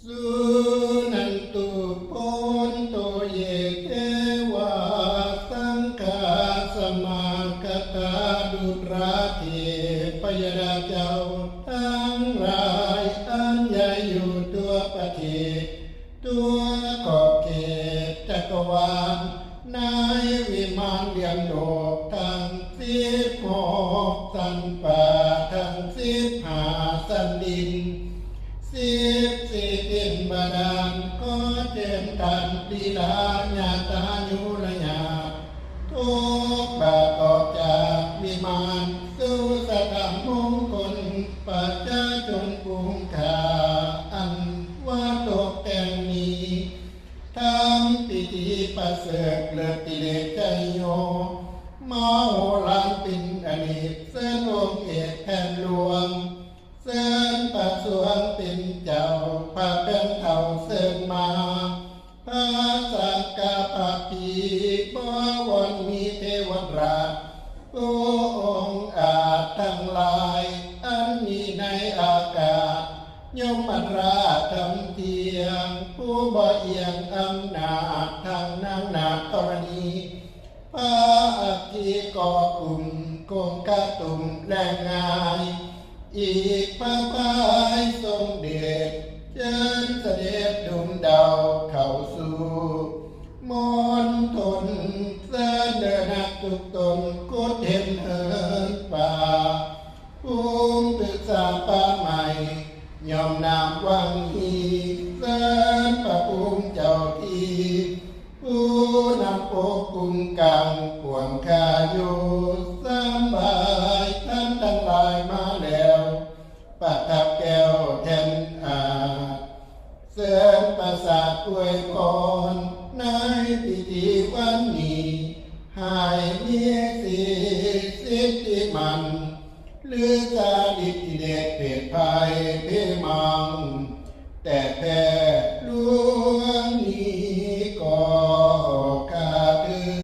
ສຸນັນຕຸ ໂພນໂຕ ເຢ ເທວາ ສັງຄາ ສະມາກະຕາ ດຸດຣາ ເທພະຍະດາເຈົ້າທັງຫຼາຍ ອັນໃຫຍ່ຢູ່ທົ່ວປະເທດ ທົ່ວຂອບເຂດຈັກກະວານ ໃນວິມານຫຼ່ຽມໂລກທັງສິບຫົກຊັ້ນຟ້າ ທັງສິບຫ້າຊັ້ນດິນ ສິບສີ່ຖິ່ນບາດານ ຂໍເຊີນທ່ານລີລາຍາຕາຍຸລະຍາດ ທຸກບາດອອກຈາກວິມານ ສູ່ສະຖານມົງຄົນ ປະຊາຊົນກຸງຂ້າ ອັນວ່າຕົກແຕ່ງນີ້ ທຳພິທີປະເສີດເລີດຕິເລກໄຊໂຍ ມະໂຫລານເປັນອານີດ ເຊີນອົງເອກແຜ່ນຫຼວງ ເຊີນພະສວງເປັນເຈົ້າ ພະແຜ່ນເຖົ້າເຊີນມາ ພະສັງກະພະພີ ບໍວອນມີເທວະລາດ ຜູ້ອົງອາດທັງຫຼາຍ ອັນມີໃນອາກາດ ຍົມມະລາດທຳທ່ຽງ ຜູ້ບໍ່ອຽງອຳນາດ ທັງນາງນາດທໍລະນີ ພະອັກຄີກໍກຸມຄົງຄະຕຸມແລງງ່າຍ ອີກພະພາຍຊົງເດດ ເຊີນສະເດັດດຸ່ມດາວເຂົ້າສູ່ມົນທົນ ເຊີນເດີນັກທຸກຕົນ ຂຸດເຫັນເຫີນປ່າ ພູມພຶກສາປ່າໄມ້ ຍ້ອມນ້ຳວັງຮີ ເຊີນພະພູມເຈົ້າທີ່ ຜູ້ນຳປົກຄຸມກາງກວມຂ້າຢູ່ ສຳບາຍທ່ານທັງຫຼາຍມາແລ້ວ ປະທັບແກ້ວແທ່ນອາດ ເຊີນປະສາດອວຍພອນ ໃນພິທີວັນນີ້ ໃຫ້ມີສິດທິມັນ ລືຊາລິດທິເດດເພດໄພເພມັງ ແຕກແຜ່